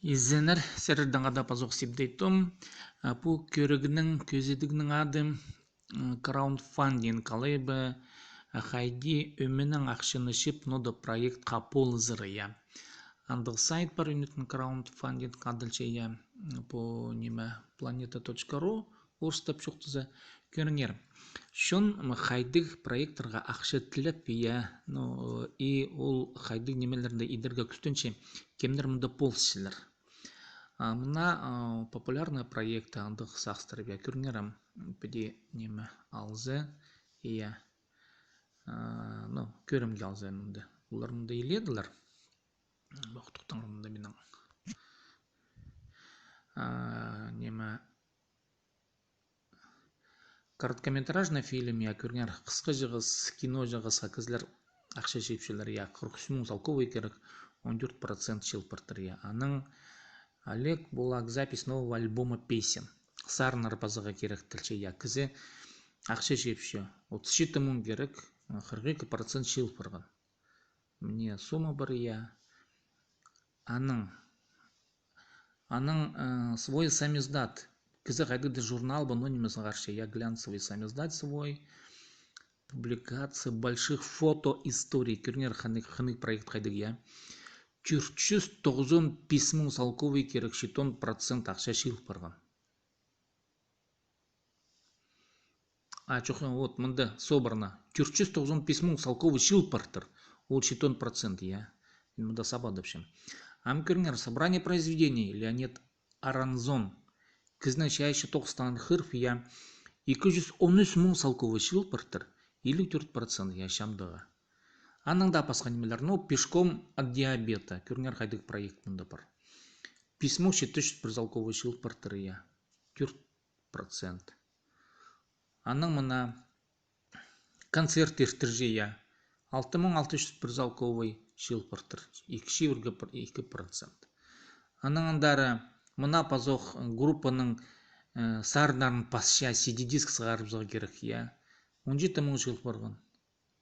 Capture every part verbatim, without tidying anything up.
Изеннер, сірердең хада пазох Сибдей Том. А, пу кӧрігнің, кӧзідігнің ады, м, краудфандинг, алай ба, а, хайди ӧменең ахчаны чыып, но даа проектха полызар, я. Андағ сайт пар, ӱнетін краудфандинг адалча, я. М, пу ниме, планета точка ру, орыстап чоохтаза, кӧріңер. Чон, м, хайдағ проекттарға ахча тілеп, я, ну, и ол хайдағ нимелерні идерге кӱстенче, кемнер мында полысчалар. А, мына, а, популярный проекті андағ сағыстар, я, кӧріңер, ам, піди ниме алза, я. А, ну, кӧрімге алза мында. Олар мында иледілер. Ох, тохтаңар, мында минің. А, ниме, короткометражный фильм, я, кӧріңер, хысхаҷағас, киноҷағас, а кізілер ахча чыыпчалар, я, хырых ӱс муң салковай кирек, он тӧрт процент чыыл партыр, я. Анаң Олег Булак, запись нового альбома песен. Сарыннар пазарға кирек тілче, я, кізі ахча чыыпча, отыс читі муң кирек, хырых ікі процент чыыл парған. Мына сума пар, я. Анаң, анаң, э, свой самиздат. Кізі хайдағ-да журнал ба, ну, ниме сығарча, я, глянцевый самиздат свой. Публикация больших фотоисторий. Кӧріңер, хынығ, хынығ проект хайдағ, я. Тӧрт чӱс тоғызон пис муң салковай кирек, читон процент ахча чыыл парған. А, чох, вот, мында собрано. Тӧрт чӱс тоғызон пис муң салковай чыыл партыр. Ол читон процент, я. Мин мында сабадапчам. Ам кӧріңер, собрание произведений, Леонид Аранзон. Кізінің чайаачы тоғыстаң хырф, я. Ікі чӱс он ӱс муң салковай чыыл партыр. Илиг тӧрт процент, я, чамдағы. Анаң даа пасха нимелер. Ну, пешком от диабета. Кӧріңер, хайдағ проект мында пар. Пис муң читі чӱс пір салковай чыыл партыр, я. Тӧрт процент. Анаң мына концерт иртірҷе, я. Алты муң алты чӱс пір салковай чыыл партыр. Ікі чибіргі пір, ікі процент. Анаң андары мына пазох группаның, э, сарыннарын пасча, си ди диск сығарыбызарға кирек, я. Он читі муң чыыл парған.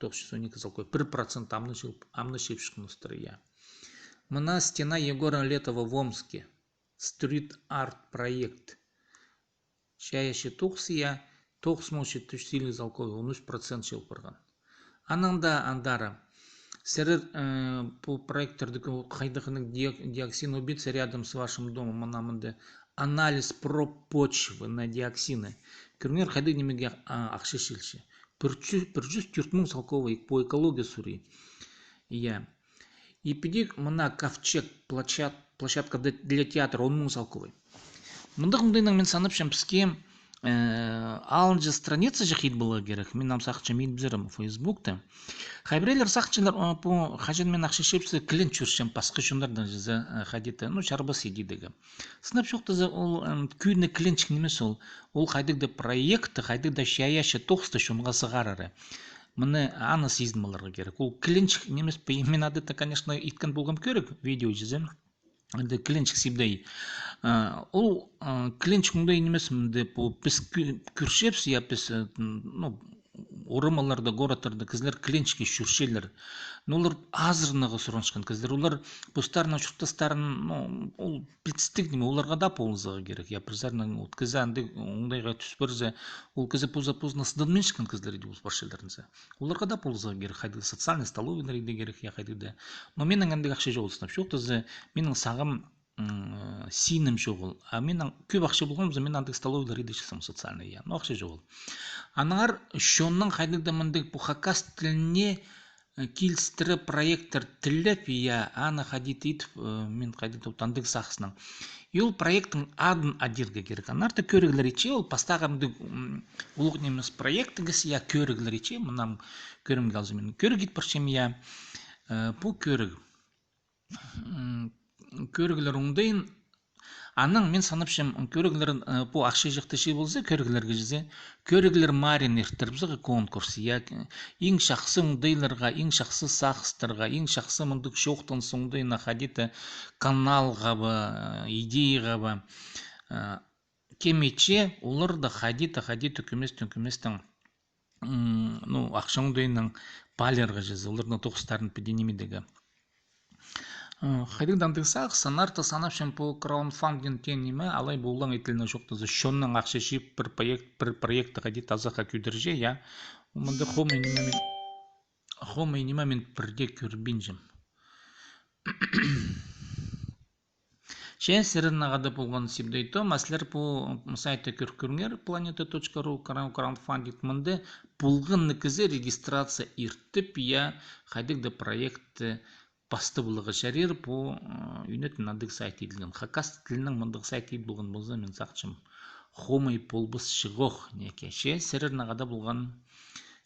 Тоғыс чӱс он ікі салковай. Пір процент амды чыып, амды чыып чыхханнастыр, я. Мына стена Егора Летова в Омске. Стрит-арт проект. Чайаачы тоғыс, я, тоғыс муң читі чӱс илиг салковай, он ӱс процент чыыл парған. Анаң даа андары. Сірер, э, пу проекттерді кӧ-, хайдағ-ниме диок-, диоксин, убийца рядом с вашим домом, мына мында анализ проб почвы на диоксины. Кӧріңер, хайдағ нимеге, а, ахча чыылча. Пір чӱс, пір чӱс тӧрт муң салковай по экологии сурии. Я. И піди мына Ковчег, площад-, площадка де-, для театра, он муң салковай. Мындағ оңдайнаң мин санапчам, піске, э, алынҷа страницаҷах ит поларға кирек. Мин ам сағынчам, ит пирерім Фейсбукта. Хай пірелер сағынчалар, о, пу, хаҷан мин ахча чыыпчам, кіленче чӧрчем, пасха чоннардаң чізе, э, хайди-да, ну, чарабас иди тееге. Сынап чоохтаза, ол, м, кӧні кіленчек нимес ол. Ол хайдағ-да проектті, хайдағ-да чайаачы тоғысты чонға сығарары. Мыны аны сизін поларға кирек. Ол кіленчек нимес пе, мин ады-да, конечно, иткен полғам кӧріг, видео чізе. Анда кіленчек Сибдей. А, ол, а, кіленчек оңдай нимес, мында пу піс кӧ-, кӧрчебіс, я, піс, э, ну, орамаларда, городтарда кізілер кіленчекке чӧрчелер. Но олар азыранарға сурынчатхан кізілер. Олар постарының чуртастарын, ну, ол пілдістіг ниме, оларға даа полызарға кирек. Я, пір саринаң, вот, кізі андағ оңдайға тӱс парза, ол кізі позы-позына сыдынминчатхан кізілер иди полыс парчаларза. Оларға даа полызарға кирек, хайдағ социальный столовыйлар иди кирек, я, хайдағ-да. Но минің андағ ахча чоғыл, сынап чоохтаза, минің сағам, м, синім чоғыл. А минің кӧп ахча полғанза, мин андағ столовыйлар иди чіксем социальный, я. Но ахча чоғыл. Аннаңар чонның хайдағ-да мындағ пу хакас тіліне, э, килістіре проекттер тілеп, я, аны хайди-да итіп, э, мин хайди-да вот андағ сағыснаң. И ол проекттің адын адирға кирек. Аннаңар даа кӧріглер итче, ол пастағы мындағ, м, улуғ нимес проектігес, я, кӧріглер итче, мынаң кӧрімге алза, мин кӧріг ит парчам, я, э, пу кӧріг. М, кӧріглер оңдайын. Анаң мин санапчам, кӧріглер, э, пу ахча чыыхтаҷаң полза, кӧріглерге чізе, кӧріглер мариин иртірібізерге конкурс, я, иң чахсы оңдайларға, иң чахсы сағыстарға, иң чахсы мындағ чоохтаныс оңдайына хайди-да каналға ба, э, идеяға ба, э, кем итче, олар даа хайди-да, хайди-да кӧместең, кӧместең, м, ну, ахча оңдайынаң паалирға чізе, оларның тоғыстарын піди ниме идерге. Хайдағ-да андағ сағыс, аннаңар санапчам, пу краудфандинг теен ниме, алай пу олаңай тілінең чоохтаза, чоннаң ахча чыып, пір проект, пір проектті хайди-да азахха кӧдірче, я. Мында хомай ниме мин, хомай ниме мин пірдее кӧрбинчем. Че сірернең хада полған Сибдей Том, а сірер пу сайтта кӧр кӧріңер, планета точка ру, краудфандинг, мында полған на кізі регистрация иртіп, я, хайдағ-да проектті пастап аларға чарир, пу, ы, ӱнетін андағ сайт иділген. Хакас тілінең мындағ сайт идіп алған полза, мин сағынчам, хомай полбас чығох, неке. Че сірернең хада полған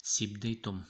Сибдей Том.